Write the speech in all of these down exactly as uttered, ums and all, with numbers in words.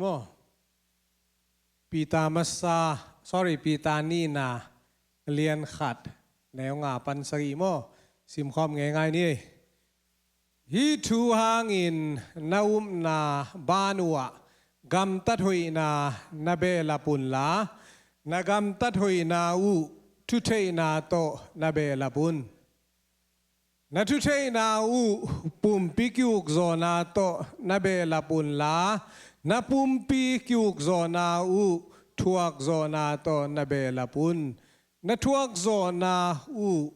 Maw? Peter masa, sorry, Peter nihna, lian khat, neu nga pan sagih maw? Simkhawm ngeingai ni. Hih thu hangin na upna ban uhah gamtat hoihna na behlap unla, na gamtat hoihna uh thutheihna tawh na behlap un. Na thutheihna uh pumpi ki-ukzawhna tawh na behlap unla, na pumpi ki-ukzawhna uh thuakzawhna tawh na behlap un. Na thuakzawhna uh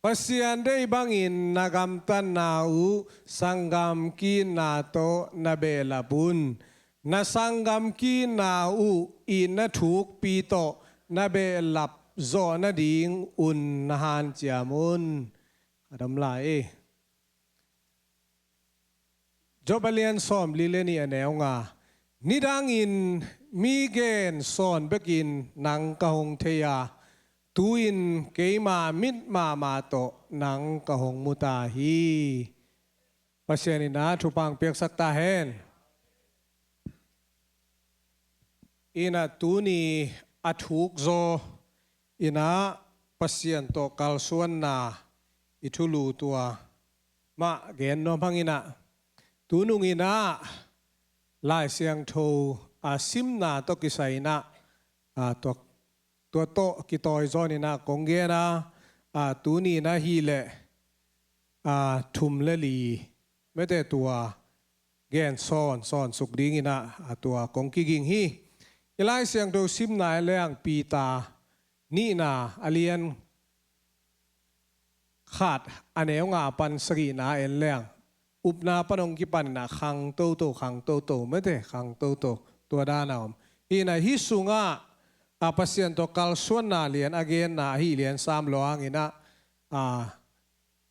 Pasian deih bangin na gamtatna uh sanggam ki-itna tawh na behlap un. Na sanggam ki-itna uh itna thukpi tawh na behlap zawh nadingun na hanciam un. A dam lai e. Job a lian sawmli le nih a neu nga. Nidangin mi gen sawn bekin nang ka hong thei a, tu-in keima mit mahmah tawh nang ka hong mu ta hi. Pasian in a thupha hong piaksak ta hen. Ina tuni a thukzaw ina Pasian tawh kalsuanna i thulu tua mah gen nuam hang ina, tunung ina Lai Siangtho a simna tawh kisai ina, a, tua, tua tawh kitawi zawn ina kong gen a, a, tuni ina hi leh, a, thum le li mete tua gen sawn, sawn suk ding ina, a, tua kong kiging hi. I Lai Siangtho simna i leng Peter nihna a lian khat a neu nga pan sagihna en leng, upna pan hong kipan ina khang toto, khang toto mete, khang toto, tua dan a om. Ina hih sungah, a, Pasian tawh kalsuanna lian a genna ahi lian sam lo hang ina, a,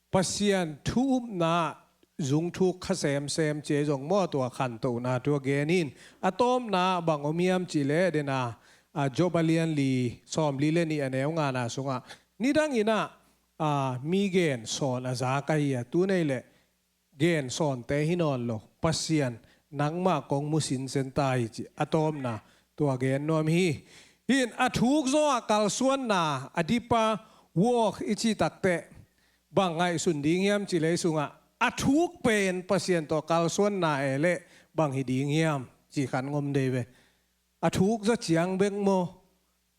Pasian thu upna zungthuk kha semsem ci ei zong maw, tua khantohna thu a gen in. A tawpna bang om hiam cih leh dena, a, Job a lian li, sawmli le nih a neu ngana sungah nidang ina, a, mi gen sawn a za ka hi a, tu nei leh gen sawnte hi nawn lo, Pasian nangmah kong mu sinsen ta hi ci a tawpna tua gen nuam hi. Hin a thukzaw a kalsuanna a dipa walk i cih takteh bang ngaihsun ding hiam cih leh sungah a thuk pen Pasian tawh kalsuanna e leh bang hi ding hiam cih khat ngom dei ve. A thuk za ciang bek maw?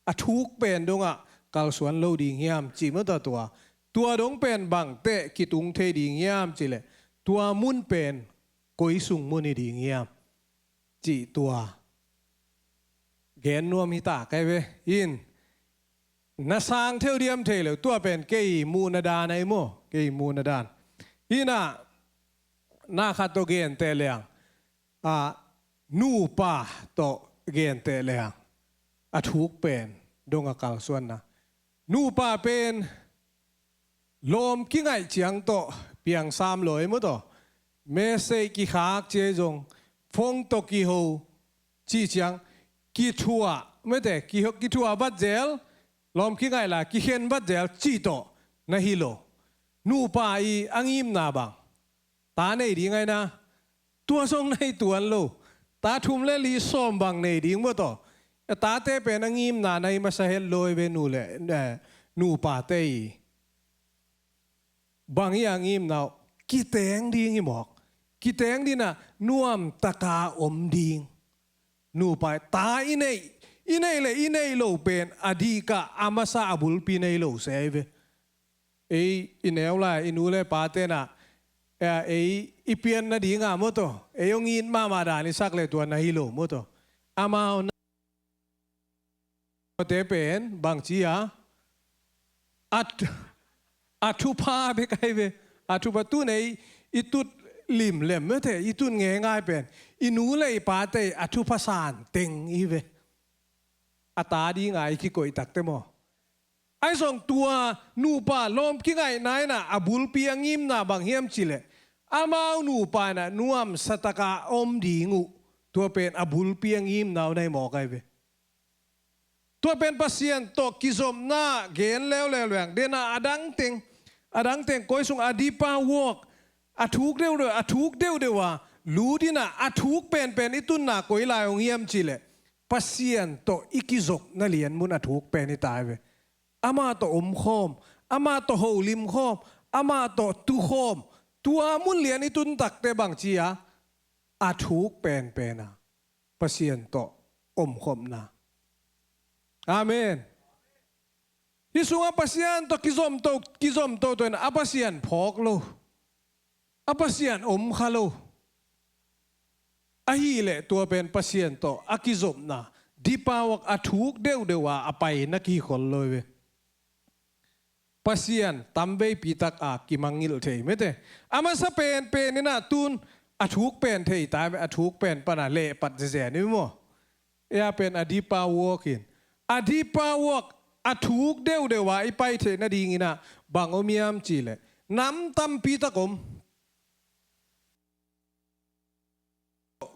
A thuk pen dongah kalsuan lo ding hiam cih maw ta tua? Tua dong pen bangteh kitung thei ding hiam cih leh tua mun pen koi sung mun hi ding hiam cih tua gen nuam hi ta kai ve. In na sang theu diam thei lo, tua pen kei muhna dan ahi maw, kei muhna dan. Ina na khat tawh genteh leng, a, nupa tawh genteh leng a thuk pen dong a kalsuanna. Nupa pen lawm kingaih ciang tawh piangsam lo ei maw tawh. Message kikhak ci ei zong, phone tawh kiho ci ciang, kithuah mete, kiho, kithuah vat zel, lawm kingaih la kikhen vat zel ci tawh na hi lo. Nupa i a ngimna bang ta nei ding aina, tua zong na hi tuan lo. Ta thum le li sawm bang nei ding maw tawh. A tate pen a ngimna na hi masa het lo ei ve nu le, eh, nupate i. Bang hi a ngimna uh, kiteng ding hi mawk. Kiteng ding a nuamtaka om ding. Nupa i ta i neih, i neih le i neih lo pen a dihkah a masa a bulpi nei lo se ei ve. Ei i neu lai i nu le pa tena, eh, ei i pian nadinga maw tawh, ei hong it mahmah dan i sak le tua na hi lo maw tawh. Amau na te pen bangci a, a, a thupha bek ahi ve. A thupha tu nei i tut limlem mete, i tut ngeingai pen i nu le i pate a thupha san teng i ve. A ta dinga i kikoih takte maw? Ahi zong tua nupa lawm kingaihna ina a bulpi a ngimna bang hiam cih leh, amau nupa ina nuamsataka om ding uh, tua pen a bulpi a ngimna uh na hi mawk ahi ve. Tua pen Pasian tawh kizopna gen leuleu leng dena a dang teng A dang teng koi sung a deeper walk, a thuk deuhdeuh, a thuk deuhdeuh a lut in ah, a thuk penpen i tunna koi lai hong hiam cih leh Pasian tawh i kizopna lian mun a thuk pen hi ta hi ve. Amah tawh omkhawm, amah tawh holimkhawm, amah tawh tukhawm. Tua mun lian i tun takteh bang ci a, a thuk penpen a Pasian tawh omkhopna. Amen. Hih sungah Pasian tawh kizom to, kizom toto in a Pasian phawk lo, a Pasian om kha lo. Ahih leh tua pen Pasian tawh a kizopna, deeper walk, a thuk deuhdeuh a a paina kikhol lo hi ve. Pasian tamveipi tak a kimangngilh thei mete. A masa penpen in ah tun a thuk pen thei ta hi ve, a thuk pen pan a lehpat zezen hi maw. Ei a pen a deeper walk in, a deeper walk, a thuk deuhdeuh a i pai theih nading in ah bang om hiam cih leh nam tampi tak om.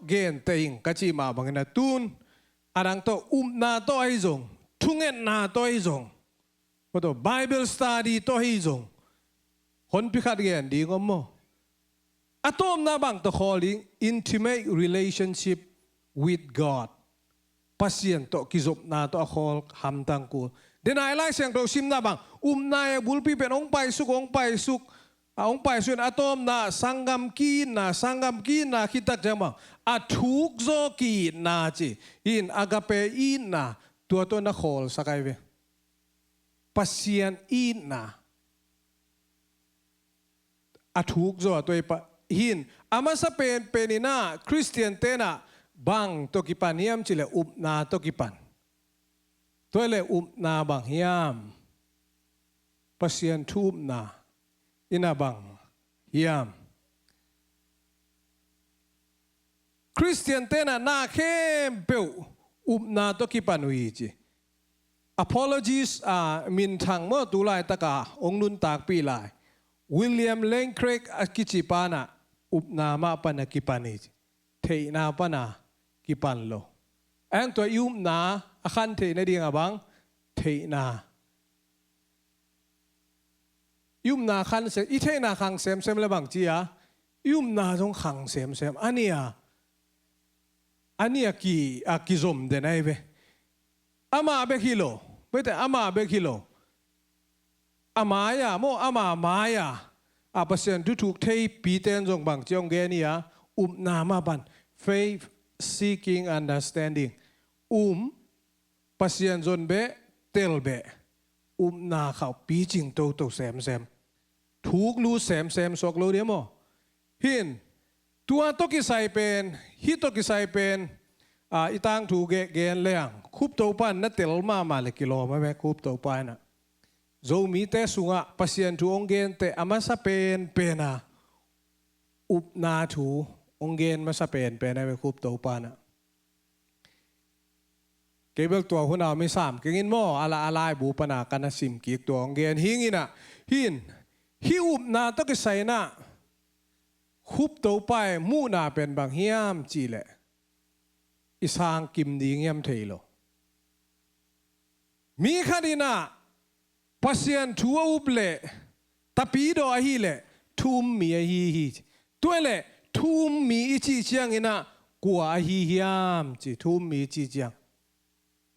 Gente ing ka cih mah bangin a tun a dang tawh upna tawh ahi zong, thungetna tawh ahi zong, Bible study tawh ahi zong, honpi khat gen ding om maw? A tawpna bang tawh khawl ding, intimate relationship with God. Pasian tawh kizopna tawh a khawl hamtang kul. Denai Lai Siangtho simna bang, upna a bulpi pen hong paisuk, hong paisuk, a hong paisuk in a tawpna sanggam ki-itna, sanggam ki-itna khit tak ciang bang, a thuk zaw ki-itna ci. In agape itna, tua tawh na khawlsak ahi ve. Pasian itna a thuk zaw a tuai pah hin, a masa penpen in ah Khristian ten ah bang tawh kipan hiam cih leh upna tawh kipan. Tua leh upna bang hiam? Pasian thu upna in ah bang hiam? Khristian ten ah na khempeuh upna tawh kipan uh hi ci. Apologist a minthang maw, tu laitak a hong nuntakpih lai William Lane Craig a kici pa in ah upna mah pan a kipan hi ci. Theihna pan a kipan lo. Ahih hang tua i upna a khan theih nading a bang, theihna. I upna khan se, i theihna khang semsem leh bang ci a, i upna zong khang semsem. A nih a, a nih a ki, a kizom den ahi ve. Amah bek hi lo, bete amah bek hi lo. A mai-ah maw, amah mai-ah a Pasian thu thuk theipi ten zong bang ci hong gen hi a, upna mah pan, faith seeking understanding. Um, Pasian zon beh, tel beh, upna khauh picing toto semsem. Thuk lut semsem suak lo ding maw? Hin, tua tawh kisai pen, hih tawh kisai pen, a, i tangthu ge-, gen leng, Khup Topa in na tel mahmah leh kilawm a ve, Khup Topa in ah. Zomite sungah Pasian thu hong gen teh a masa penpen a upna thu hong gen masa penpen a ve, Khup Topa in ah. Kei bel tua hun a om hi sam keng in maw, a la, a laibu pan a ka na sim kik tua hong gen hi ing in ah. Hin, hih upna tawh kisai in ah Khup Topa i muhna pen bang hiam cih leh i sang kim ding hiam thei lo. Mi khat in ah Pasian thu a up leh, tapidaw ahih leh thu um mi ahi hi. Tua leh thu um mi i cih ciangin ah kua ahi hiam ci, thu um mi i cih ciang.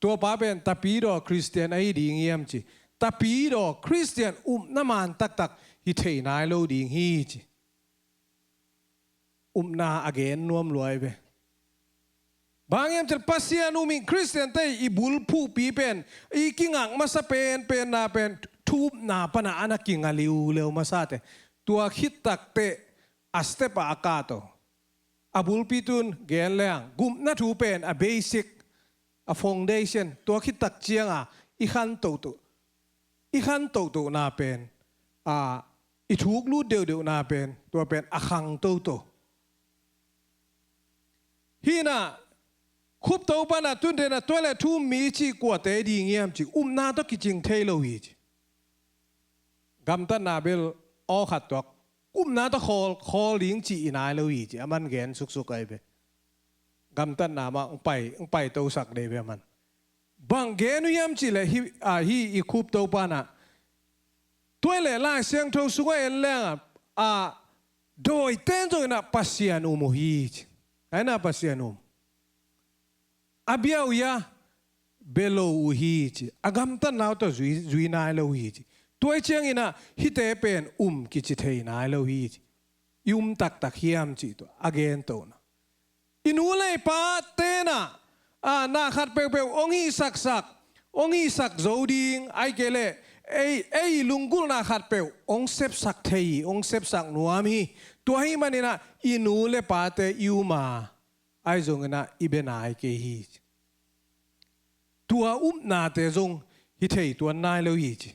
Tua pa pen tapidaw Khristian ahi ding hiam ci. Tapidaw Khristian upna man taktak hi thei nai lo ding hi ci. Upna a gen nuam lua hi ve. Bang hiam cih leh Pasian um in Khristiante i bulphuhpi pen, i kingak masa penpenna pen thu upna pan a na kinga liuleu masate. Tua khit takteh a step a a kah to. A bulpi tun gen leng gupna thu pen a basic, a foundation, tua khit tak ciang a i khan toto, i khan totohna pen, a, i thuk lut deuhdeuhna pen, tua pen a khang toto. Hi in ah Khup Topa in ah tun den ah tua leh thu um mi i cih kuate ding hiam ci, upna tawh kicing thei lo hi ci. Gamtatna bel aw khat tuak, upna tawh khawl, khawl ding cih i nai lo hi ci, aman gen suksuk ahi ve. Gamtatna mah hong pai, hong paitosak dei ve aman. Bang gen uh hiam cih leh hih, a, hih i Khup Topa in ah Tua hi leh Lai Siangtho sungah en leng a, a dawiten zongin ah Pasian um uh hi ci. Ahi na Pasian um. A bia uh hi a, bia lo uh hi ci. A gamtatna uh tawh zui, zui nai lo hi ci. Tua hi ciangin ah hihte pen um kici thei nai lo hi ci. I um taktak hiam cih tua a gentona. I nu le i pate in ah, a, na khat peuhpeuh hong hihsaksak, hong hihsak zo ding, ahih kei leh ei, ei lunggulhna khat peuh hong sepsak thei hi, hong sepsak nuam hi. Tua ahih manin ah i nu le pate i um a, ahi zongin ah i bia nai kei hi. Tua upnate zong hi thei tuan nai lo hi ci.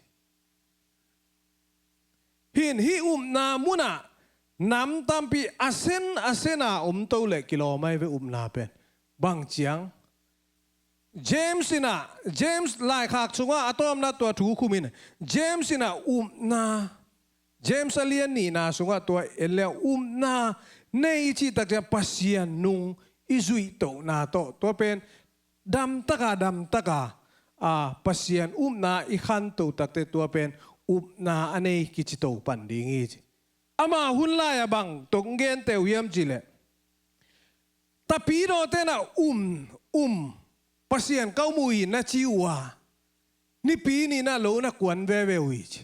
Hih, hih upna munah nam tampi a sen a sen a om to leh kilawm ahi ve upna pen. Bang ciang? James in ah, James laikhak sungah a tawpna tua thu khum in, James in ah upna, James a lian nihna sungah tua en leh upna nei i cih tak ciang Pasian nung i zuih tohna tawh. Tua pen damtak a, damtak a, a, Pasian upna i khanto takte tua pen upna a nei kici to pan ding hi ci. Ama hun lai-ah bang tawh hong gente uh hiam cih leh, tapidawte in ah um, um, Pasian ka um uh hi na ci uh a, Nipi ni-in ah lo na kuan veve uh hi ci.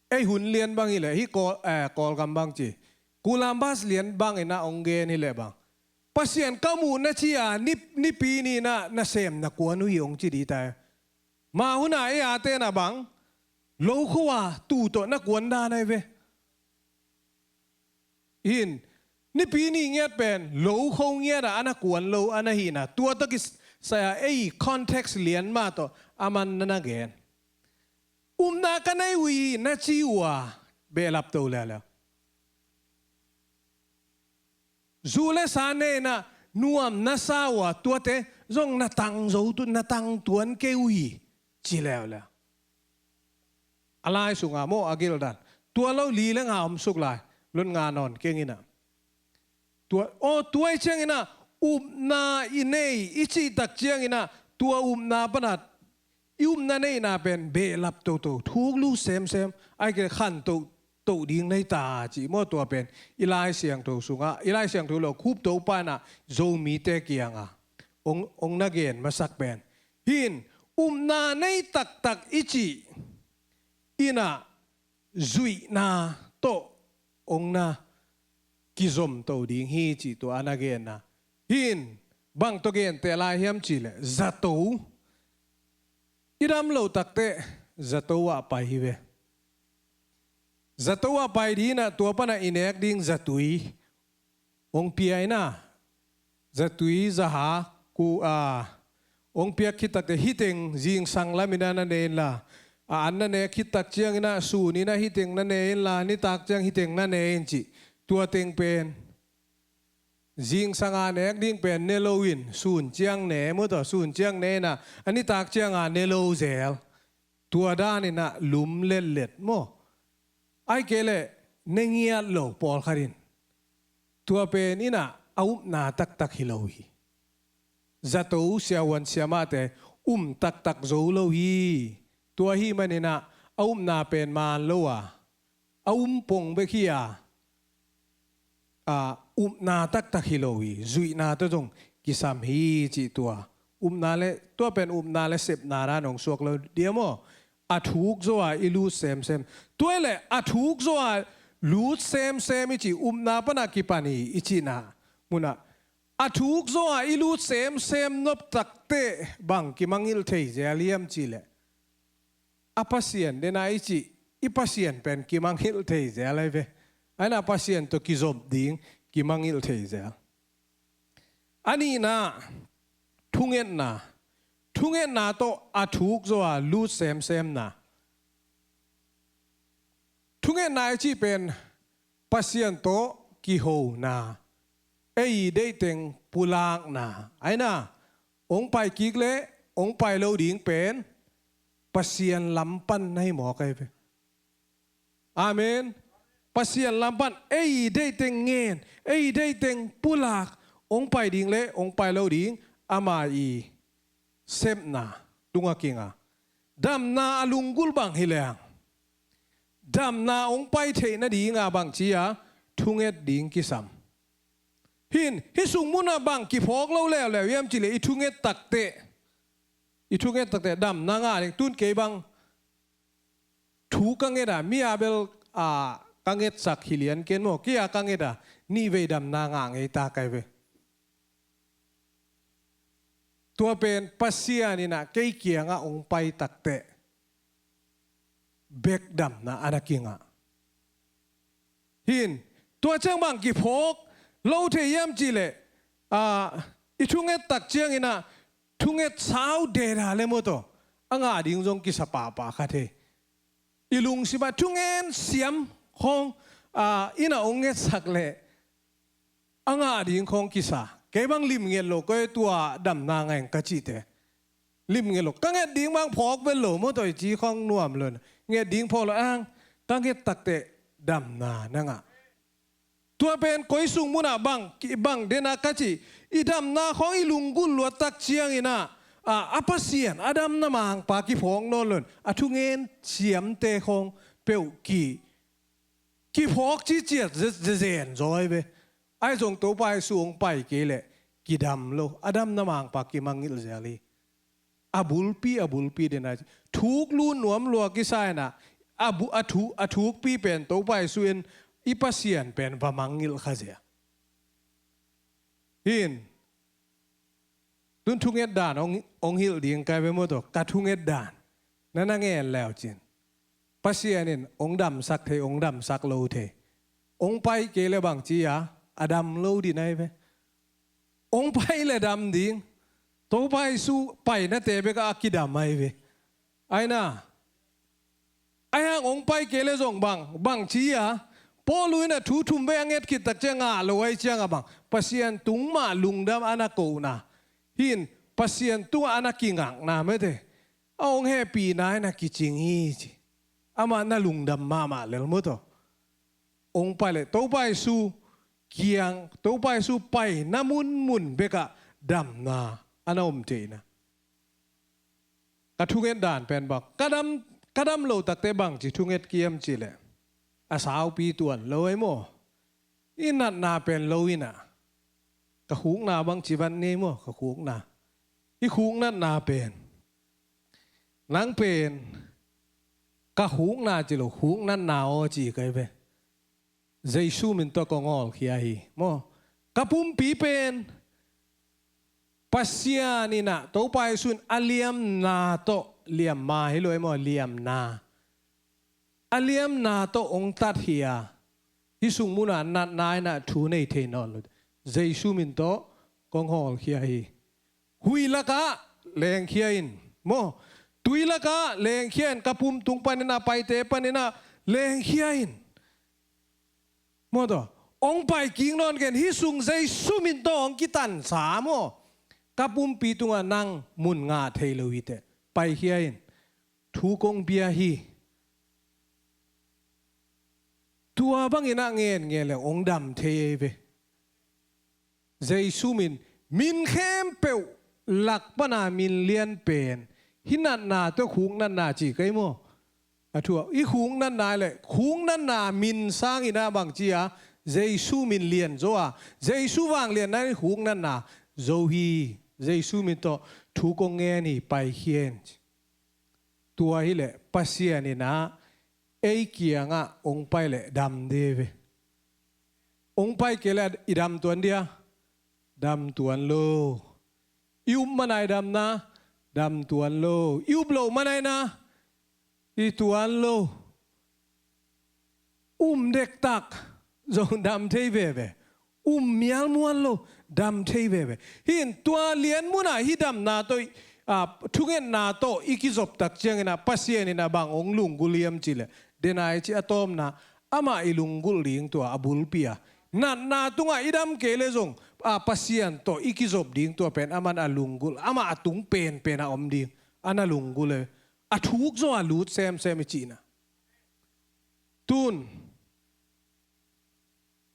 Ei hun lian bang hi leh, hih Kawl, eh, Kawlgam bang ci, Columbus lian bangin ah hong gen hi leh bang, Pasian ka um uh na ci a, Ni, Nipi ni-in ah nasem na kuan uh hi hong ci ding ta hi. Mah hun a ei ate in ah bang, lo kho a tu tawh na kuan dan ahi ve. Hih Nipi ni ngiat pen lo kho ngiat a, a na kuan lo a na hihna, tua tawh kisai a ei context lian mah tawh a man na na gen. Upna ka nei uh hi na ci uh a, behlap to leuleu. Zu le sa ne-in ah nuam na sa uh a, tuate zong na tang zo tu, na tang tuan kei uh hi, ci leuleu. A lai sungah maw a gildan. Tua lo li le nga om suk lai. Lot nga nawn keng in ah. Tua, aw, tua hi ciangin ah upna i nei i cih tak ciangin ah tua upna pan ah i upna neihna pen behlap toto, thuk lut semsem, ahih kei leh khanto to ding nei ta cih maw, tua pen i Lai Siangtho sungah, i Lai Siangtho lo Khup Topa in ah Zomite kiangah hong, hong na gen masak pen. Hih upna nei taktak i cih in ah zuihna tawh hong na kizom to ding hi cih tua a na genna. Hih bang tawh gente lai hiam cih leh zato. I dam loh takteh zato ah pai hi ve. Zato ah pai ding in ah tua pan ah i nek ding zatui hong pia in ah, zatui, zaha, ku, a, hong piak khit takteh hih teng zingsang lamin ah na ne inla, a an na nek khit tak ciangin ah sun in ah hih teng na ne inla, nitak ciang hih teng na ne in cih. Tua teng pen zingsang a nek ding pen ne lo in, sun ciang ne, maw, tua sun ciang ne in ah, a nitak ciang a ne lo zel. Tua dan in ah lum letlet maw. Ahih kei leh ne ngiat lo pawlkhat in. Tua pen in ah a upna taktak hi lo hi. Zato, siavuan siamahte um taktak zo lo hi. Tua ahih manin ah a upna pen maan lo a, a um pong bek hi a, a, upna taktak hi lo hi, zuihna tawh zong kisam hi cih tua. Upna le, tua pen upna le sepna dan hong suak lo diam aw. A thuk zaw a i lut semsem. Tua hi leh a thuk zaw a lut semsem i cih, upna pan ah kipan hi i cihna munah, a thuk zaw a i lut semsem nop takteh bang kimangngilh thei zel hiam cih leh, a Pasian den a i cih, i Pasian pen kimangngilh thei zel ahi ve. Ahi na, Pasian tawh kizop ding kimangngilh thei zel. A nihna, thungetna. Thungetna tawh a thuk zaw a lut semsemna. Thungetna i cih pen Pasian tawh kihona, ei deih teng pulakna. Ahi na, hong pai kik leh hong pai lo ding pen Pasian lam pan na hi mawk ahi ve. Amen. Pasian lam pan ei deih teng ngen, ei deih teng pulak, hong pai ding leh hong pai lo ding, ama i sepna tungah kinga. Damna a lunggulh bang hi leng, damna hong pai theih nadinga bangci a thunget ding kisam. Hin, hih sung munah bang kiphawk lo leuleu hiam cih leh i thunget takteh, i thunget takteh damna ngah ding. Tun kei bang thu ka nget a, mi a bel a ka ngetsak hi lian ken maw, kei a ka nget a nihvei damna ngah ngei ta kai ve. Tua pen Pasian in ah kei kiangah hong pai takteh bek damna a na kingah. Hin, tua ciang bang kiphawk lo thei hiam cih leh, ah, i thunget tak ciangin ah thunget sau deda le maw taw, a ngah ding zong kisa pahpah kha thei. I lungsim ah thungen siam khawng, ah, in ah hong ngetsak leh a ngah ding khawng kisa. Kei bang lim nget lo, koi tua damna ngah ing ka cihte. Lim nget lo, ka nget ding bang phawk bel lo maw taw, i ci khawng nuam lo. Nget ding phawk lo ang, ka nget takteh damna na ngah. Tua pen koi sung munah bang, ki-, bang dena ka cih, i damna khawng i lunggulh luat tak ciangin ah, a, a Pasian, a damna mangpa kiphawk nawn lo in, a thungen siamte khawng peuh ki, kiphawk ciciat ze-, zezen zaw hi ve. Ahi zong Topa Jesu hong pai kei leh kidam lo, a damna mangpa kimangngilh zel hi. A bulpi, a bulpi dena thuk lut nuam lua kisa in ah, a bu-, a thu-, a thukpi pen Topa Jesu in i Pasian pen va mangngilh kha zia. Hin, tun thunget dan hong, hong hilh ding kai ve maw taw, ka thunget dan. Na na ngen leu cin. Pasian in hong damsak thei, hong damsak lo thei. Hong pai kei leh bangci a, a dam lo ding ahi ve. Hong pai leh dam ding. Topa Jesu painate bek a kidam ahi ve. Ahi na. Ahi hang hong pai kei leh zong bang, bangci a, Paul in ah thu thum vei a nget khit tak ciang ngah lo ahi ciang a bang, Pasian tung mah lungdam a na kohna. Hin, Pasian tungah a na kingakna mete. A hong hehpihna in ah kicing hi ci. Amah na lungdam mahmah lel maw taw. Hong pai leh Topa Jesu kiang, Topa Jesu paina munmun bekah damna a na om theihna. Ka thunget dan pen bang, ka dam, ka dam lo takteh bangci thunget kiam cih leh, a saupi tuan lo ahi maw. I natna pen lo in ah, ka khukna bangci van nei maw, ka khukna. I khuk natna pen, nang pen ka khukna ci lo, khuk natna aw ci kai ve. Jesu min tawh kong hawlkhia hi maw. Ka pumpi pen Pasian in ah, Topa Jesu in a liamna tawh, liamma hi lo ahi maw, liamna. A liamna tawh hong tat hi a, hih sung munah natna in ah thu nei thei nawn lo. Jesu min tawh kong hawlkhia hi. Huih lakah lengkhia in maw. Tui lakah lengkhia in, ka pum tung panin ah, paite panin ah lengkhia in. Maw taw, hong pai kik nawn ken, hih sung Jesu min tawh hong kitansa maw. Ka pumpi tungah nang mun ngah thei lo hi teh. Paikhia in. Thu kong pia hi. Tua bangin ah ngen ngen leh hong dam thei ei ve. Jesu min, min khempeuh lak pana min lian pen, hih natna tawh khuk natna ci kei maw. A thu ah, i khuk natna leh, khuk natna min sangin ah bangci a, Jesu min lian zo a, Jesu vangliatna in khuk natna zo hi. Jesu min tawh thu kong ngen hi, paikhia in. Tua hileh Pasian in ah ei kiangah hong pai leh dam ding ve. Hong pai kei leh i dam tuan dia? Dam tuan lo. I up mana i dam na? Dam tuan lo. I up loh mana i na? I tuan lo. Um dektak zong dam thei veve. Um mialmual lo, dam thei veve. Hih in tua lian munah hih damna tawh, ah, thungetna tawh i kizop tak ciangin ah Pasian in ah bang hong lunggulh hiam cih leh, denai ci a tawpna, amah i lunggulh ding tua a bulpi a. Natna tungah i dam kei leh zong, ah, Pasian tawh i kizop ding tua pen amah a lunggulh, amah a tung penpen a om ding a na lunggulh e. A thuk zaw a lut semsem i cihna. Tun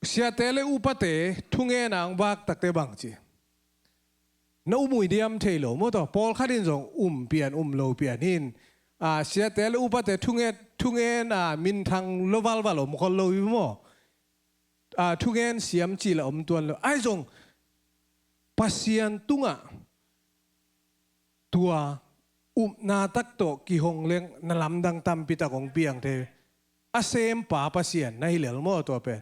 siate le upate thungetna hong vak takte bang ci? Na um uh i diam thei lo maw taw. Pawlkhat in zong um pian, um lo pian hi in, a, siate le upate thungen, thungen, a, minthang lo valval om khol lo hi maw. A, thungen siam cih le om tuan lo. Ahi zong Pasian tungah tua upna tak tawh kihong leng na lamdang tampi tak hong piang thei. A sempa Pasian na hi lel maw tua pen.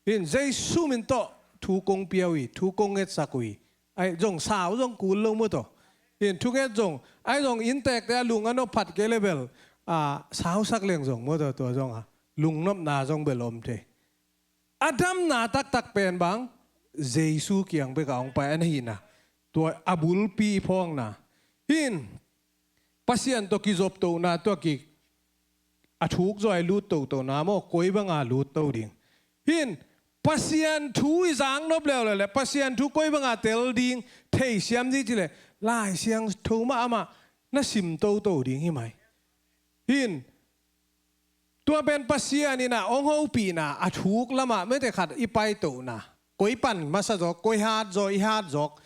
Hin Jesu min tawh thu kong pia uh hi, thu kong ngetsak uh hi. Ahi zong sau zong kul lo maw tawh. Hin thunget zong, ahi zong inntekte a lung a nop phat kei le bel, a, sausak leng zong maw tawh tua zong a. Lungnopna zong bel om thei. A damna taktak pen bang, Jesu kiang bek a hong pai a na hihna. Tua a bulpi i phawkna. Hin, Pasian tawh kizoptohna, tua ki a thuk zaw a i lut tohtohna maw, koi banga lut to ding. Hin, Pasian thu i zak nop leuleu le, Pasian thu koi banga tel ding, theisiam ding cih le, Lai Siangtho mah amah na sim toto ding hi mai. Hin, tua pen Pasian in a hong hopihna, a thuk lamah mete khat i paitohna. Koi pan masa zawk, koi hat zawk, i hat zawk.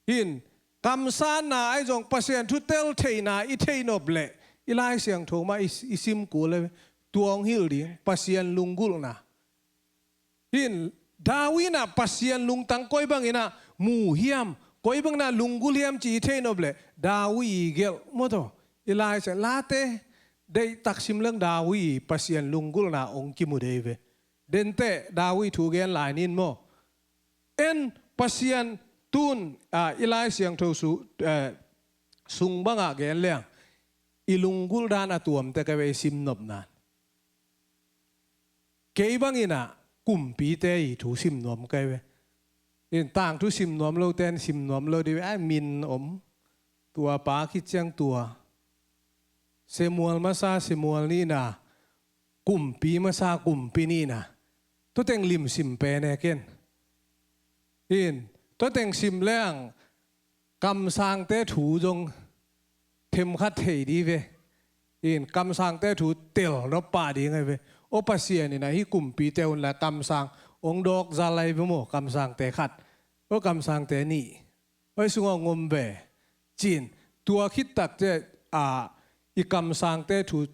Hin, kamsanna ahi zong Pasian thu tel theihna i theih nop leh, i Lai Siangtho mah i, i sim kul le, tua hong hilh ding, Pasian lunggulhna. Hin, David in a Pasian lungtang koi bangin a mu hiam, koi bangin a lunggulh hiam cih i theih nop leh, David i gelh maw tawh. I Lai Siang, Late, deihtak sim leng David i Pasian lunggulhna hong kimu dei ve. Denteh, David thu gen lai nin maw. En Pasian tun, a, i Lai Siangtho su, eh, sung bangah gen leng. I lunggulh dan a tuamte ka ve i sim nopna. Kei bangin a kumpite i thu sim nuam kei ve. In tangthu sim nuam lo ten sim nuam lo dih ve, ai min om. Tua pa khit ciang tua. Samuel masa Samuel nihna. Kumpi masa kumpi nihna. Tua teng lim sim pen e ken. In tua teng sim leng kamsangte thu zong themkhat thei dih ve. In kamsangte thu tel nop pah ding ahi ve. Aw Pasian in a hih kumpite un la kamsang hong dawk zal ahi ve maw, kamsangte khat. Aw kamsangte nih. Aw hih sungah hong om ve. Cin tua khit tak ciang a i kamsangte thu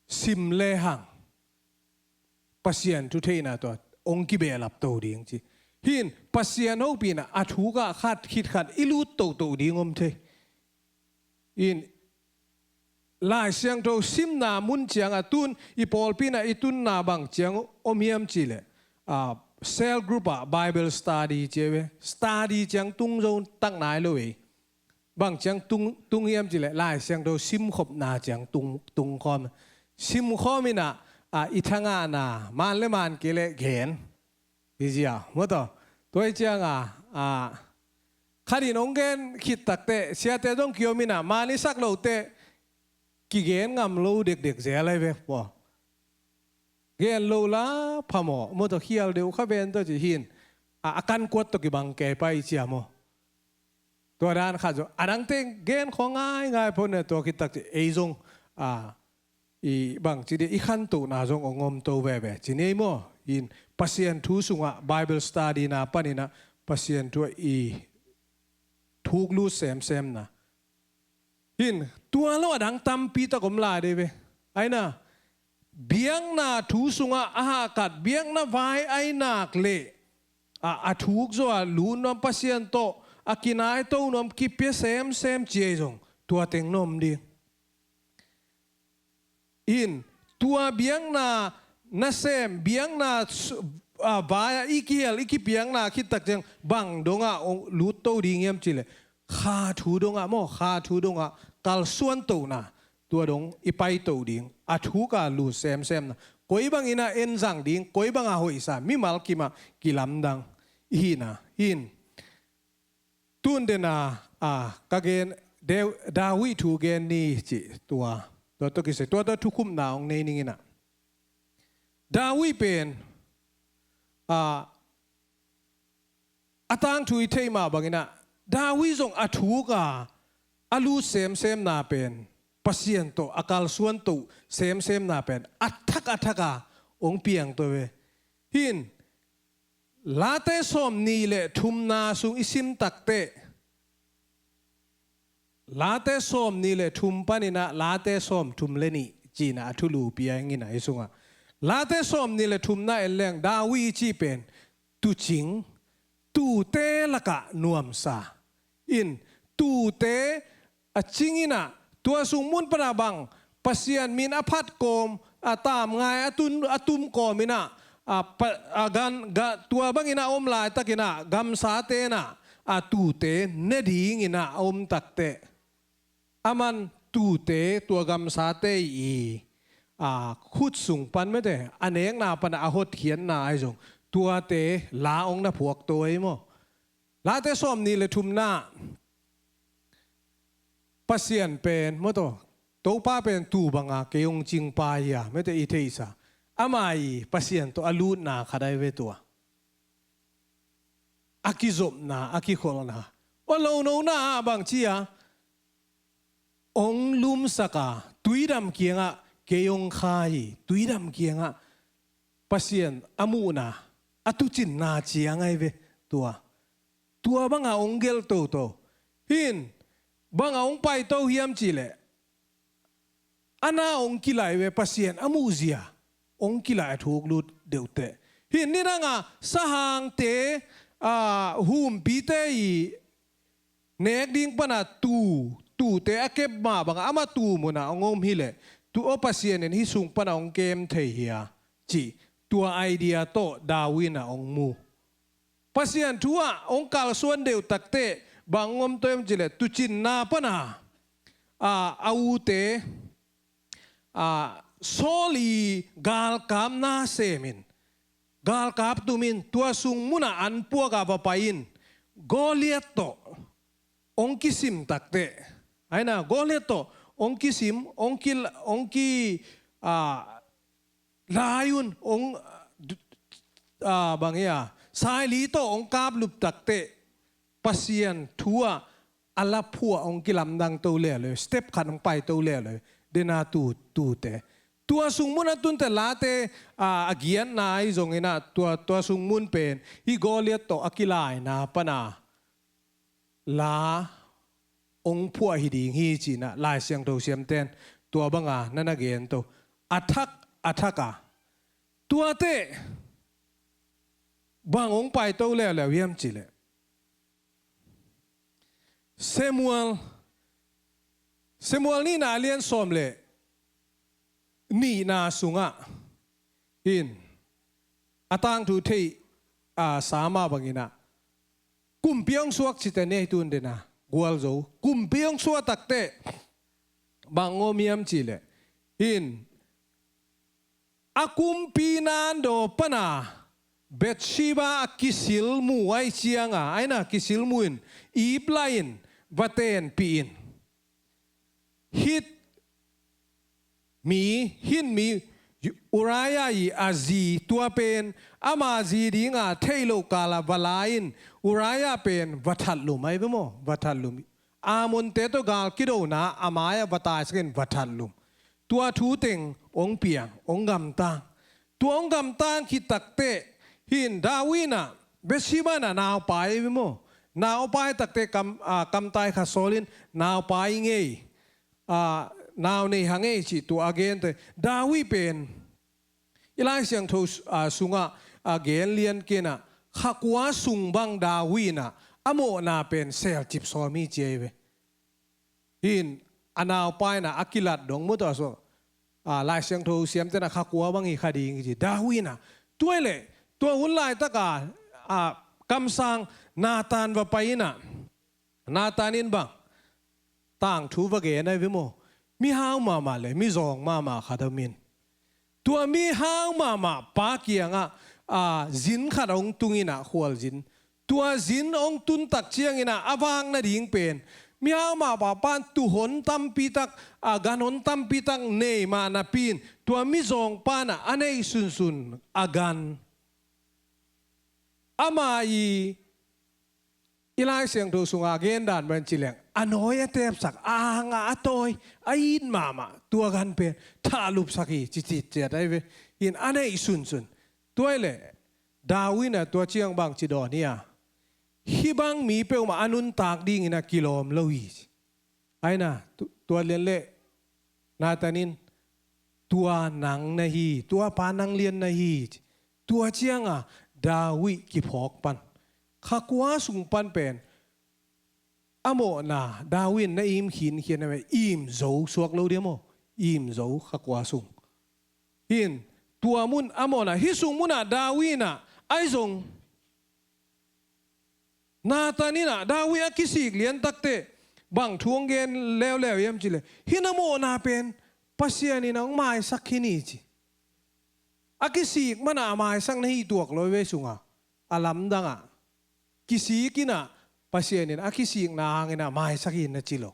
sim lehang Pasian thu theihna tua hong kibehlap to ding ci. Hin Pasian hopihna a thuk ah khat khit khat i lut toto ding om thei. In Lai Siangtho simna mun ciang a tun i pawlpi in a i tunna bang ciang om hiam cih leh, a, cell group ah Bible study ci ve. Study ciang tung zo tak nai lo ei. Bang ciang tung, tung hiam cih leh Lai Siangtho simkhopna ciang tung, tung khawm. Simkhawm in a, a, i thangahna man le man kei leh gen. Hi zia maw tawh. Tua hi ciang a, a, khat in hong gen khit tak teh siate zong kiom in a man i sak lo teh kigen ngam lo dekdek zel ahi ve maw. Gen lo la phamawh maw tawh khial deuh kha ven tawh ci hin. A, a kan kuat tawh kibang kei pai cia maw. Tua dan khat zong a dangte gen khawng ngaingai phot ne tua khit tak ci ei zong, a, i bang ci dih i khantohna zong hong om to veve ci nei maw. In Pasian thu sungah Bible study na panin a Pasian thu ah i thuk lut semsemna. Hin tua lo a dang tampi tak om lai dih ve. Aina biakna thu sungah a hahkat biakna vai ai nak leh a, a thuk zaw a lut nuam Pasian tawh a kinaito nuam kipia semsem ci ei zong tua teng na om ding. In tua biakna nasem biakna su-, a, vai-ah i kihel i kipiakna khit tak ciang bang dongah ong lut to ding hiam cih leh kha thu dongah maw, kha thu dongah kalsuan tohna tua dong i pai to ding, a thuk a lut semsemna koi bangin a en zang ding, koi banga hoihsa mimal kimah kilamdang i hihna hin. Tun dena, a, ka gen, Deu-, David thu gen ni cih tua. Tua tawh kisai, tua tawh thukhupna hong nei ning in a. David pen, a, a tangthu i theih mah bangin a, David zong a thuk a, a lut semsemna pen, Pasian tawh a kalsuan to semsemna pen, a thak a thak a hong piang to ve. Hin, Late sawm nih le thumna sung i sim tak teh Late sawmnih le thum panin ah Late sawmthum le nih ci-in ah a thulu pia ing in ah, hih sungah Late sawmnih le thumna en leng David i cih pen tuucing, tuute lakah nuamsa in, tuute a cing in ah, tua sung mun panah bang Pasian min a phat kawm, a tamngai a tun, a tum kawm in ah, a pa, a gan, ga, tua bangin a om laitakin ah gamsate in ah a tuute ne dingin ah a om takteh, aman tuute, tua gamsate i, a, khut sung pan mete, a nekna panah a hotkhiatna ahi zong, tuate la ong na phuakto ahi maw. Late sawmnih le thumna, Pasian pen maw taw, Topa pen tuu banga kei ong cingpa hi a, mete i theihsa. Ama i Pasian tawh a lutna khat ahi ve tua. A kizopna, a kikholhna. Ua lonona ah bang ci a, ong lumsak a, tuidam kiangah kei ong kha hi, tuidam kiangah Pasian a muhna, a tuucinna ciang ahi ve tua. Tua banga ong gelh toto. Hin, banga ong paito hiam cihleh, a na ong kilaih ve, Pasian a muhzia ong kilaih a thuk lut deuhteh. Hin nidanga sahangte, a, humpite i nek ding pana tuu, tuute a kep mah banga ama tuu muna ong om hileh, tu aw Pasian in hih sung pana ong kem thei hi a, cih tua idea tawh David in ah ong mu. Pasian thu ah ong kalsuan deuh takteh bang ong om to em cihleh, tuucinna pana, a, a ute, a, Saul i galkapna semin, galkap tumin, tua sung muna an puaka va pai in, Goliath tawh ong kisim takteh, aina Goliath tawh ong kisim, ong ki, ong ki, a, lai un, ong, a, bang hi a, saili tawh ong kaplup takteh, Pasian thu ah a laphuah ong kilamdang to leuleu, step khat ong paito leuleu, dena tu, tuute. Tua sung mun a tunte Late, a, a giatna ahi zongin ah, tua, tua sung mun pen hih Goliath tawh a kilaina pana la ong phuah hi ding hi ci-in ah Lai Siangtho siamten tua banga na na gen to. A thak, a thak a. Tuateh bang ong paito leuleu hiam cihleh, Samuel, Samuel nihna a lian sawm le nihna sungah in, a tangthu theih, a, sa mah bangin ah, kumpi ong suak cite nei tun dena gualzo. Kumpi ong suak takteh bang ong om hiam cihleh, in, a kumpi nandaw pana Bathsheba a kisil mu ahih cianga, aina kisil mu in, ip la in, va tenpih in. Hit mi, hin mi, Uriah i a zi, tua pen ama zi dinga theih loh kala va la in, Uriah pen va thatlum ahi ve maw, va thatlum. Ammonte tawh gal kidona a mai-ah va taisakin va thatlum. Tua thu teng ong piang, ong gamtang. Tua ong gamtang khit takteh, hin David in ah Bathsheba in ah naupai ahi ve maw. Naupai takteh kam, a, kamtai khat sawlin naupai ngei, a, nau nei hang ei cih tua a gente. David pen i Lai Siangtho, a, sungah, a, gen lian kei in ah, kha kua sung bang David in ah a mawhna pen selcip sawm hi ci ahi ve. Hin a naupai in ah a kilat dong mu tawh so, a, Lai Siangtho siamten ah kha kua bang hi kha ding hi ci. David in ah, tua hileh, tua hun laitaka, a, kamsang Nathan va pai in ah, Nathan in bang tangthu va gen ahi ve maw. Mihau mahmah le mizawng mahmah khat om in. Tua mihau mahmah pa kiangah, a, zin khat ong tung in ah, khualzin. Tua zin ong tun tak ciangin ah a vak nading pen, mihau mahmah pa in tuuhon tampi tak, a, ganhon tampi tak nei mah napi in, tua mizawng pa in ah a neih sunsun a gan. Ama i, i Lai Siangtho sunga gendan bang ci leng, a nawi a tepsak, a ang a tawi, a it mahmah, tua gan pen thahlupsak hi, ci ciciat ahi ve. Hin a neih sunsun. Tua hileh, David in ah tua ciang bang ci dawn hi a, hih bang mi peuhmah a nuntak dingin ah kilawm lo hi. Aina, tu-, tua lian leh Nathan in, "Tua nang na hi, tua pa nang lian na hi," ci. Tua cianga David kiphawk pan, kha kua sung pan pen a mawhna David in na im khinkhian a, im zo suak lo dia maw? Im zo kha kua sung. Hin, tua mun a mawhna, hih sung munah David in ah, ahi zong Nathan in ah David a kisik lian takteh bang thu hong gen leuleu hiam cih leh, hih na mawhna pen Pasian in ah hong maisak hi ni ci. A kisik manah a maisak na hi tuak lo ei ve sungah. A lamdangah kisik in ah Pasian in a kisikna hangin ah maisak hi na ci lo.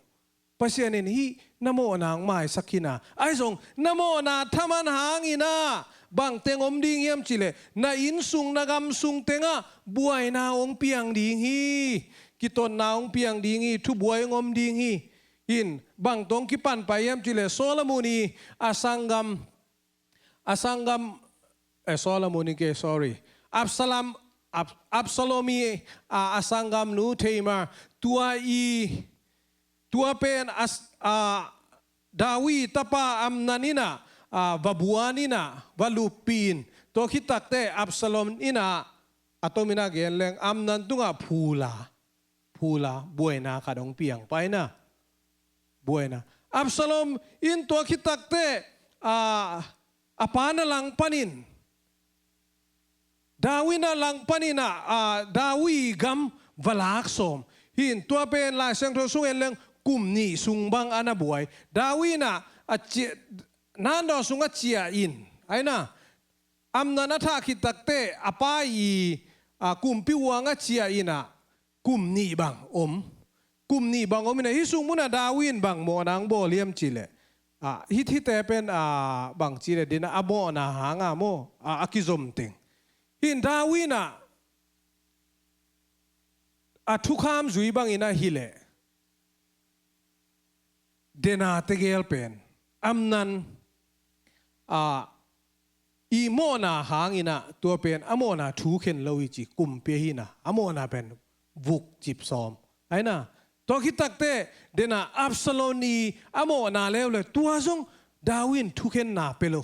Pasian in hih na mawhna hong maisak hi na. Ahi zong na mawhna thaman hangin ah bang teng om ding hiam cih leh, na inn sung, na gam sung tengah buaina hong piang ding hi. Kitotna hong piang ding hi, thubuai hong om ding hi. Hin, bang tawh hong kipan pah hiam cih leh, Solomon i a sanggam, a sanggam, eh, Solomon i ke, sorry. Absalom, Ab-, Absalom i, ah, a sanggamnu Tamar, tua i, tua pen as-, ah, David tapa Amnon in ah, ah, va buan in ah, va luppih in. Tua khit takteh Absalom in ah, a tomin ah gen leng, Amnon tungah phula, phula, buaina khat hong piang pah hi na. Buaina. Absalom in tua khit takteh, ah, a pa na langpanin, David na langpanin ah, ah, David gam va lak sawm. Hin, tua pen Lai Siangtho sung en leng kum nih sung bang a na buai. David in ah a cia-, Nathan sungah ciah in. Aina, Amnon a thah khit takteh a pa i, ah, kumpi uangah ciah in ah kum nih bang om. Kum nih bang om in ah, hih sung munah David in bang mawhna hong bawl hiam cih leh, ah, hih, hihte pen, ah, bang cih leh, dena a mawhna hanga maw, ah, a kizom teng. Hin, David in ah a thukham zui bangin ah hi leh, dena tegel pen Amnon, ah, i mawhna hangin ah tua pen a mawhna thu khen lo hi ci, kumpi hi na, a mawhna pen vuk cip sawm. Aina, tua khit takteh dena Absalom i a mawhna leuleu, tua zong David in thukhenna pe lo.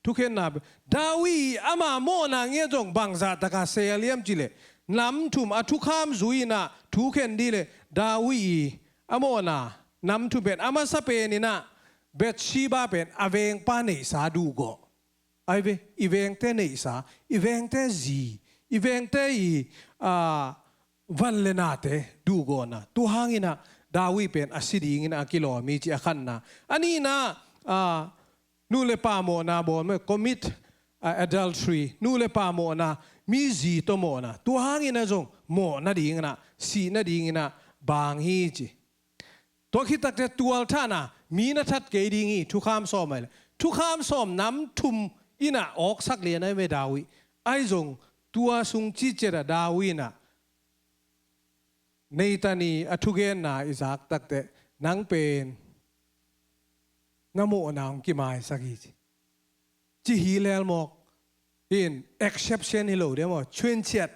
Thukhenna pe. David i ama mawhna ngiat zong bangzah taka sel hiam cih leh, nam thum a thukham zui in ah thu khen dih leh, David i a mawhna nam thum pen, a masa pen in ah Bathsheba pen a vengpa neihsa duhgawh. Ahi ve, i vengte neihsa, i vengte zi, i vengte i, ah, van le nate duhgawhna. Tua hangin ah David pen a si dingin a kilawm hi ci, a khatna. A nihna, ah, nu le pa mawhna bawl mah, commit, ah, adultery, nu le pa mawhna, mi zi tawh mawhna. Tua hangin ah zong mawh nadingin ah, sih nadingin ah bang hi ci. Tua khit takteh tualthahna, mi na that kei ding hi, thukham sawm ahi leh. Thukham sawm nam thum in ah awksak lian ahi ve David. Ahi zong tua sung ciciat ah David in ah Nathan i a thugenna i zak takteh, nang pen na mawhna hong kimaisak hi ci. Ci hi lel mawk. Hin, exception hi lo dia maw, thuanciat.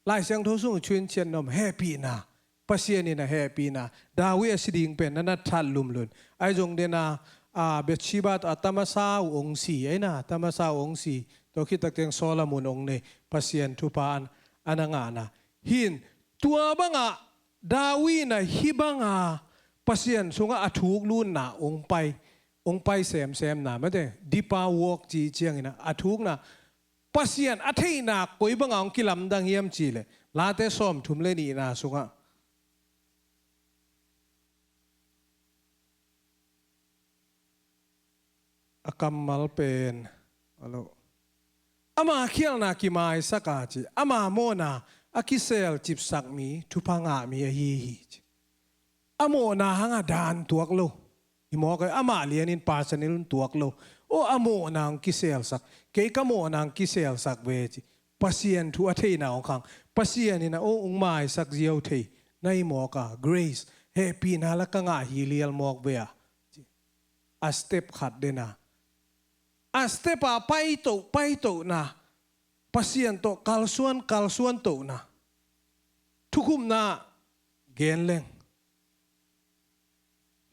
Lai Siangtho sung thuanciat na om, hehpihna. Pasian in a hehpihna. David a si ding pen na na that lumlum. Ahi zong dena, ah, Bathsheba tawh a tamasa uh hong si, aina, tamasa uh hong si. Tua khit takteh Solomon hong nei. Pasian thupha an, a na ngahna. Hin, tua bangah David in ah hih banga Pasian sungah a thuklutna hong pai, hong pai semsemna, mate, deeper walk ci ciangin ah a thukna, Pasian a theihna koi banga hong kilamdang hiam cih leh, Late sawmthum le nihna sungah, a kammal pen, alo, ama khialhna kimaisak a ci, ama mawhna a kiselcipsak mi, thupha ngah mi ahi hi ci. A mawhna hangah dan tuak lo. Hi mawk a, amah lianin personal tuak lo. Aw, a mawhna hong kiselsak, kei ka mawhna hong kiselsak ve ci. Pasian thu a theihna hong khang. Pasian in ah, aw, hong maisak ziau thei. Na hi mawk a, grace, hehpihna la ka ngah hi lial mawk ve a ci. A step khat dena, a step a paito, paitona, Pasian tawh kalsuan, kalsuan tona. Thukhupna gen leng,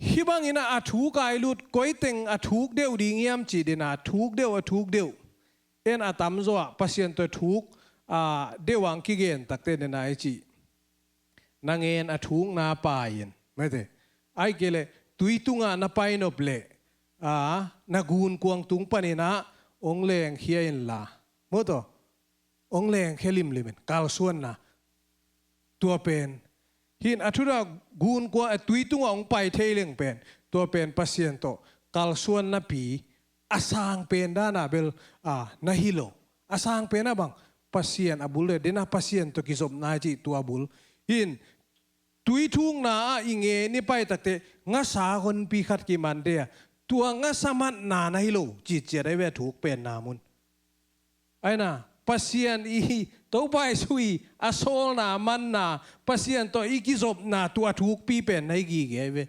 Hih bangin ah a thuk a i lut, koi teng a thuk deuh ding hiam cih dena, a thuk deuh, a thuk deuh. En a tamzaw ah Pasian tawh thuk a deuh ang kigen takte dena i cih. Na ngen a thukna pai in, mete. Ai kei leh tui tungah na pai nop leh, a, na gunkuang tung panin ah hong lengkhia inla, maw taw, hong lengkhia limlim in, kalsuanna. Tua pen, hih a thuk a gunkuang, a tui tungah hong pai thei leng pen, tua pen Pasian tawh kalsuan napi, a sang pen dana bel, a, na hi lo. A sang pen a bang, Pasian a bul le, dena Pasian tawh kizopna i cih tua bul. Hih tui thukna ah i ngen i pai takte, ngasa honpi khat kiman de a, tua ngasa matna na hi lo cih ciat ahi ve, a thuk penna mun. Aina, Pasian i, Topa Jesu i a sawlna, manna, Pasian tawh i kizopna, tua thukpi pen na hi gige ahi ve.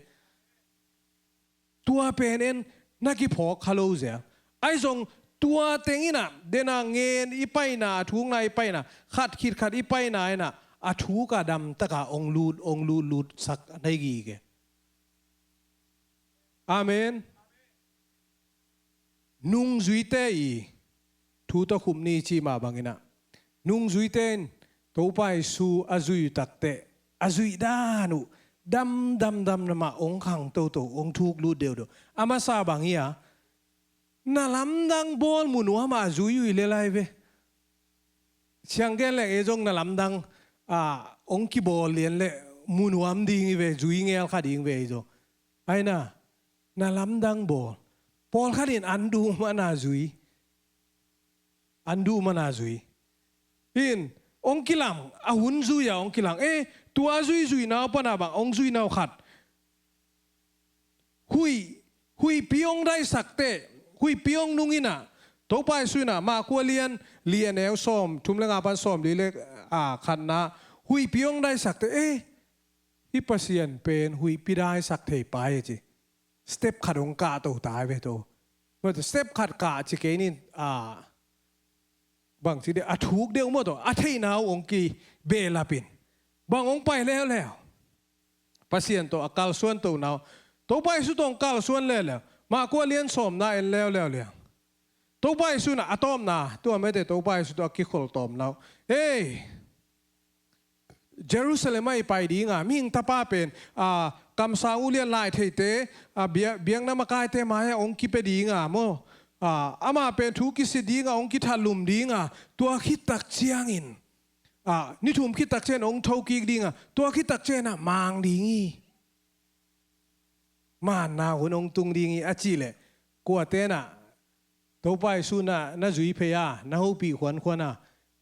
Tua pen en na kiphawk kha lo zel. Ahi zong tua teng in ah, dena ngen i paina, a thukna i paina, khat khit khat i paina in ah, a thuk a damtak a hong lut, hong lut, lutsak na hi gige. Amen. Nungzuite i thu tawh khup ni cih mah bangin ah, nungzuite in Topa Jesu a zui takte, a zuih dan uh dam, dam, dam, dam a hong khang toto, hong thuk lut deuhdeuh. A masa bang hi a, na lamdang bawl mu nuam a zui uh hi lel ahi ve. Siang gen leng ei zong na lamdang, a, hong kibawl lian leh mu nuam ding hi ve, zui ngel kha ding ve ei zong. Aina, na lamdang bawl. Pawlkhat in an dum a na zui. An dum a na zui. Hih in, hong kilang, a hun zui a hong kilang. Eh, tua a zuizuina uh pan a bang, hong zuina uh khat. Huih, huihpi hong daisakte, huihpi hong nung in ah, Topa Jesu in ah, Marka lian, lian eu sawm, thum le nga pan sawm li le, a, khatna, huihpi hong daisakte, eh, hih Pasian pen huihpi daisak thei pai a ci. Step khat hong kah to ta ve to. Step khat kah ci kei nin, a, bang ci de, a thuk deuh maw to, a theihna uh hong kibehlap in. Bang hong pai leuleu. Pasian tawh a kalsuan to na uh. Topa Jesu tawh hong kalsuan leuleu. Marka lian sawmna en leuleu liang. Topa Jesu in ah a tawpna, tua mete Topa Jesu tawh a kikhol tawpna uh. Ei, Jerusalem ah i pai dinga, mihing tapa pen, a, kamsang ulian lai theite, a, bia-, biakna makaite mai-ah hong kipia dinga maw. A, amah pen thu kisit dinga, hong kithatlum dinga, tua khit tak ciangin, a, ni thum khit tak ciangin hong thokik dinga, tua khit tak ciangin ah mang ding hi. Manna hun hong tung ding hi a cih leh, kuate in ah, Topa Jesu in ah na zui phei a, na hopih khuankhuan a,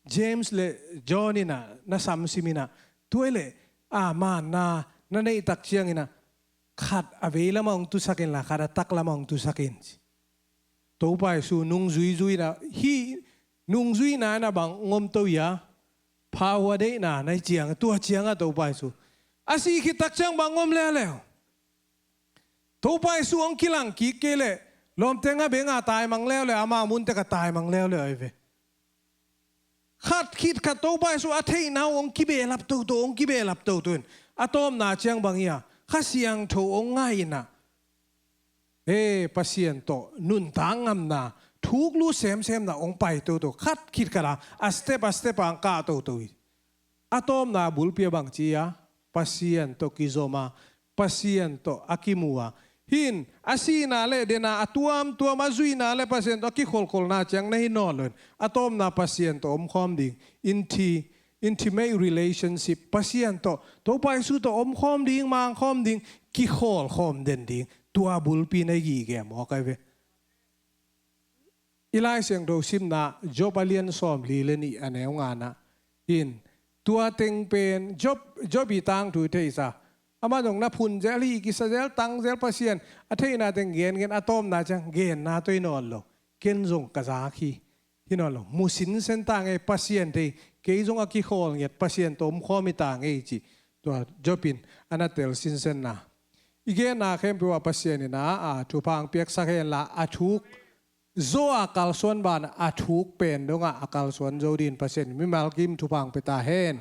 James le John in ah na samsim in ah, tua hi leh, a, manna na neih tak ciangin ah, khat a vei lamah hong tusak inla, khat a tak lamah hong tusak in ci. Topa Jesu nungzuizui in ah, hih nungzuihna in ah bang hong om to hi a, power deihna na hi ciang, tua ciangah Topa Jesu. A sih khit tak ciang bang hong om leuleu. Topa Jesu hong kilang kik kei leh, lawmte nga benga taimang leuleu, ama munte ka taimang leuleu ahi ve. Khat khit khat Topa Jesu a theihna uh hong kibehlap toto, hong kibehlap toto in. A tawpna ciang bang hi a, Kha Siangtho hong ngah in ah, e, Pasian tawh nuntak ngamna, thuk lut semsemna hong pai toto. Khat khit khat a, a step, a step a hong kah toto hi. A tawpna bulpi ah bang ci a, Pasian tawh kizom a, Pasian tawh a kimu a. Hih in, a sihna le den a, a tuamtuam a zuihna le Pasian tawh a kikholkholna ciang na hi nawn lo in. A tawpna Pasian tawh omkhawm ding. Inti, intimate relationship. Pasian tawh, Topa Jesu tawh omkhawm ding, mangkhawm ding, kikholkhawm den ding. Tua bulpi na hi gige mawk ahi ve. I Lai Siangtho simna Job a lian sawmli le nih a neu ngana in, tua teng pen Job, Job i tangthu i theihsa. Amah zong na phun zel hi, kisa zel, tang zel, Pasian a theihna teng gengen, a tawpna ciang genna tawh hi nawn lo. Ken zong ka zak hi, hi nawn lo. Mu sinsen ta ngei, Pasian thei, kei zong a kikhawl ngiat, Pasian tawh omkhawm hi ta ngei ci. Tua Job in a na tel sinsenna. I genna khempeuh ah Pasian in a, a thupha hong piaksak henla, a thuk zaw a kalsuan ban a thuk pen dongah a kalsuan zo dingin Pasian in mimal kim thupha hong pia ta hen.